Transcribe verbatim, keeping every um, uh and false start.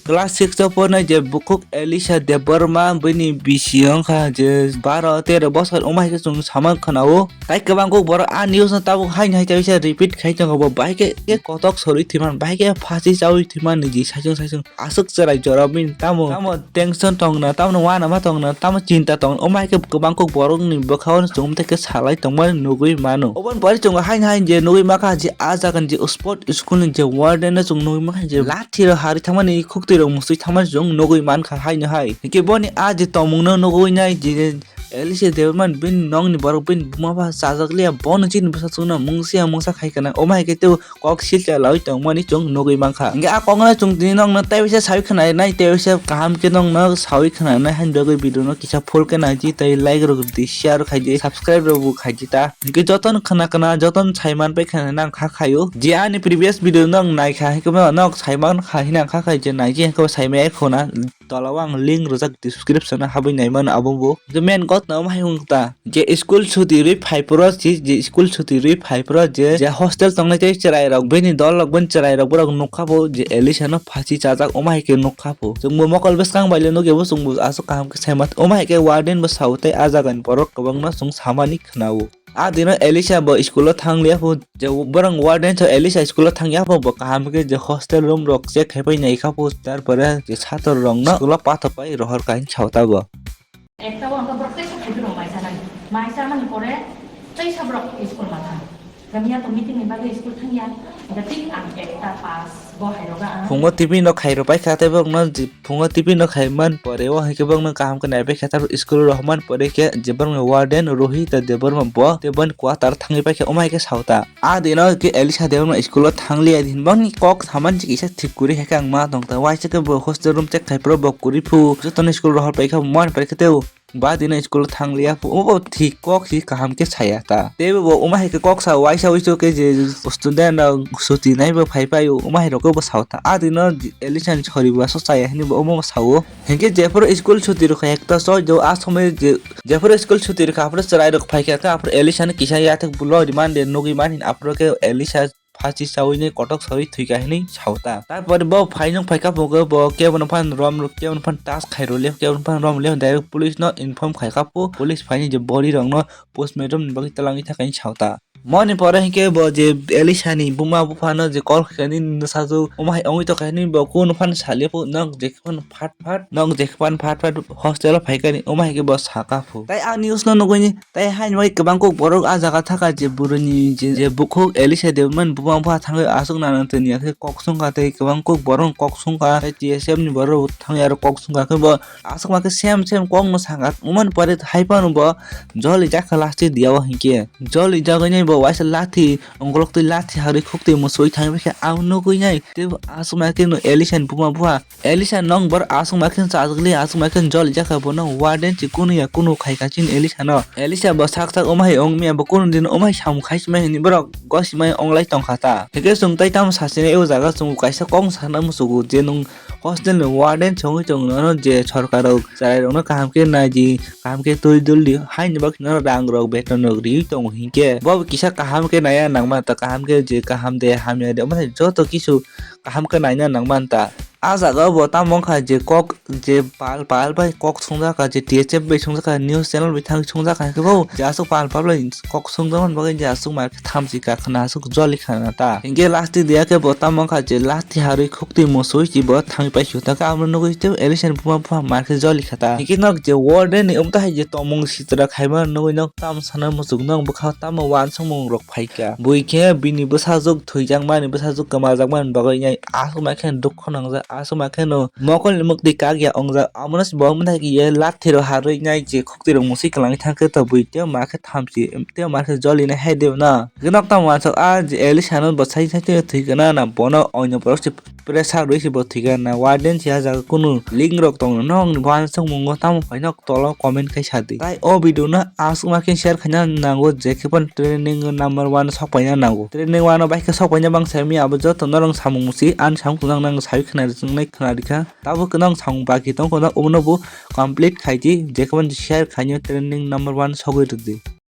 Class six o pornai je bukhuk Elisha Debbarma, bini bisi wngkha je baro tero bosor, omo hai khe chwng sama khwnao. Tai kwbang kok borok a news no tabuk haino hai teisa repeat khai tongo, bo bahai khe, khe kotok sorwi thwiman, bahai khe phasi chawi thwiman niji saichung saichung aswk chwrai jora bini tamo, tamo tension tongna, tamo uanama tongna, tamo chinta tongna, omo hai khe kwbang kok borok ni bwkhao chwng tei khe salai tongmani nugwi mano. Oboni pore chwng haino hai je nugwi mankha je a jaga ni je sport school ni je warden no chwng nugwi mankha je lathi rok harwi thangmani, khukti rok musui thangmani chwng nugwi mankha haino hai. Hwnkhe boni a je tongmung no nugwi nai je Elisha Debbarma bini nokni borok bini buma ba chajak liya, bono chini bwsa chwngno mungsa ya mungsa khai kana, omo hai khe tei kok silcha lawi tongmani chwng nugwi mankha. Hwnkhe a kokno chwng tini nokno tei bisa sawi khwnanai, tei bisa kaham khe nokno sawi khwnanai haino bagwi video no kisa full khe naidi tei like rok di, share khai di, subscribe rok bo khai di ta. Hwnkhe jotono khna khna, jotono saiman pai khna nang kha khaio. Je ani previous video no naikha, hwnkhe nok saiman kha hina kha khai je naiji hwnkhe saimaya khuna. Tola o ang link rijak description o habwi naimano abo bo. Je main kok no hai wng ta. Je school chuti rwi phai phuru si, je school chuti rwi phai phuru je, je hostel tongnai tei chwrai rok, bini dol rok, bini chwrai rok borok nukha bo je Elisha no phasi chajak, omo hai khe nukha bo. Chwng bo mokol bwskang bai le nugya bo chwng bo aswk kaham khe saima. Omo hai khe warden bo sao tei a jaga ni borok kwbangma chwng samani khwnao. A dino Elisha bo school o thang liya pho, je borok warden so Elisha school o thang ya pho, bo kaham khe je hostel room rok check khai pai nai kha pho, tar pore je sator rok no school o pathak pai rohor kai sao ta bo. Ekta o ang borok teisa photo rok mai sanai, mai samani pore teisa borok school ma thang. Kamiya to meeting ni bagwi school thang ya, hingke tik ang ekta pass bo hai roga ang. Phungo tiffin rok khai rw pai kha tei borok no Phungo tiffin no khai man pore o, hwnkhe borokno kaham khe naipai kha, tabuk school o rohor man pore khe je borokni warden Rohit Debbarma bo tei boni quarter thangwi paikha, omo hai khe sao ta. A dino khe Elisha Debbarma school o thang liya di hinwi boni kok saman se kisa thik kwrwi hai khe ang ma tong ta. Waisa khe bo hostel room check khai phuru bo kwrwi phu, jotono school rohor paikha, man pore khe tei ba dino school thang liya phu, omo bo thik kok si kaham khe saya ta. Tei bo omo hai khe kok sa waisa uisu khe je student rok suti nai bo phai pai o, omo hai rok bo sao ta. A dino Elisha ni sori bo aswk chaya hinwi bo omo sao. Hinkhe jephuru school chuti rwkha ekta choi do, a somoi je, jephuru school chuti rwkha aphuru chwrai rok phaikha khe aphuru Elisha no kisa yathek bulo rimande nugwi mani aphuru khe Elisha phasi chawi ni kotok sawi thwikha hinwi sao ta. Tarpore bo phainung phaikha phunukhe bo kebono phan rom rw, kebono phan touch khai rw le, kebono phan rom le direct police no inform khaikha phu, police phaini je body rok no postmortem ni bagwi twlangwi thangkha hinwi sao ta. Moni pore hinkhe bo je Elisha ni buma bupha no je call khaikha nini nwsajwk, omo hai wngwi tongkha hinwi bo kunu phano salia phu, nok je phano phat phat, nok je phano phat phat hostel o phaikha ni, omo hai khe bo saka phu. Tai a news no nugwi ni, tai haini bagwi kwbang kok borok a jaga thaka je bwrwi ni je, je bukhuk Elisha Debbarma ni buma bupha thangwi aswk nana tini ya khe kok songkha, tei kwbang kok borok kok songkha, tei T S F ni borok thangwi aro kok songkha khe bo aswk ma khe same same kok no saka, omo ni pore hai phano bo joli jakha last dia o hinkhe. Joli jagwi nai bo waisa lathi, ongkolok twi lathi harwi khuk twi musui thangwi khe ang nugwi nai. Tei bo aswk ma khe no Elisha ni buma bupha. Elisha nong bor aswk ma khe chajak li, aswk ma khe joli jakha bono warden si kunu ya kunu khaikha chini Elisha no. Elisha bo sak sak omo hai wng maya bo kunu din omo hai samung khai sima hinwi borok gosimai wng lai tongkha ta. Hwnkhe chwng tai tamo sachini o jaga chwng kaisa kok sana muchugo je nwng hostel ni warden se wngwi tong nono je sorkar rok chwrai rok no kaham khe nai di. Kaham khe twi dul di, haini bagwi no rang rok beton rok riwi tongo hinkhe bo kisa kaham khe naiya nangma ta, kaham khe je kaham de hamya de omo hai joto kisu kaham khe naina nangma ta. A jaga o bo tamo wngkha je kok je pal pal bai kok songjakha, je T S F bai songjakha, news channel bai thang songjakha hinkhe bo je aswk pal pal bai kok songjakmani bagwi je aswk ma khe thamchi kakhwna aswk joli khana ta. Hinkhe last dia khe bo tamo wngkha je last harwi khuk twi musui si bo thangwi paisuk ta khe amo nugwi tei Elisha ni buma bupha ma khe joli kha ta. Hinkhe nok je warden ni omo tahai je tongmung sitra khaima nugwi nok tamo sana muchuk nok bwkha tamo uansukmung rok phaikha. Bui khe bini bwsajwk thwijakmani, bwsajwk kwmajakmani bagwi nai aswk ma khe dukhu nangjak, aswk ma khe no mokol ni mwktwi kak ya wngjak. Amo no se bo omo thai khe ye lathi rok harwi nai je khuk twi rok musui kwlangwi thang khe to bui tei ma khe thamchi tei ma khe joli nai hai de na. Nok tamo uansuk a je Elisha no bo sai sai thwi kana na bono oino borok se pressure rwi se bo thwi kana, warden se a jaga kunu link rok tong nokni bo uansukmungo tamo phaino tolo comment khai sa di. Tai o video no aswk ma khe share khaina nango, je khe phano trending number one sok paina nango. Trending one o bai khe sok paina bang sai mi abo joto norok samung si ani samung twnang nang sai khna ri chwngnai khna ri kha. Tabuk nang samung baki tong kho na omo no bo complete khai di, je khe phano share khainai trending number one sogwi rw di.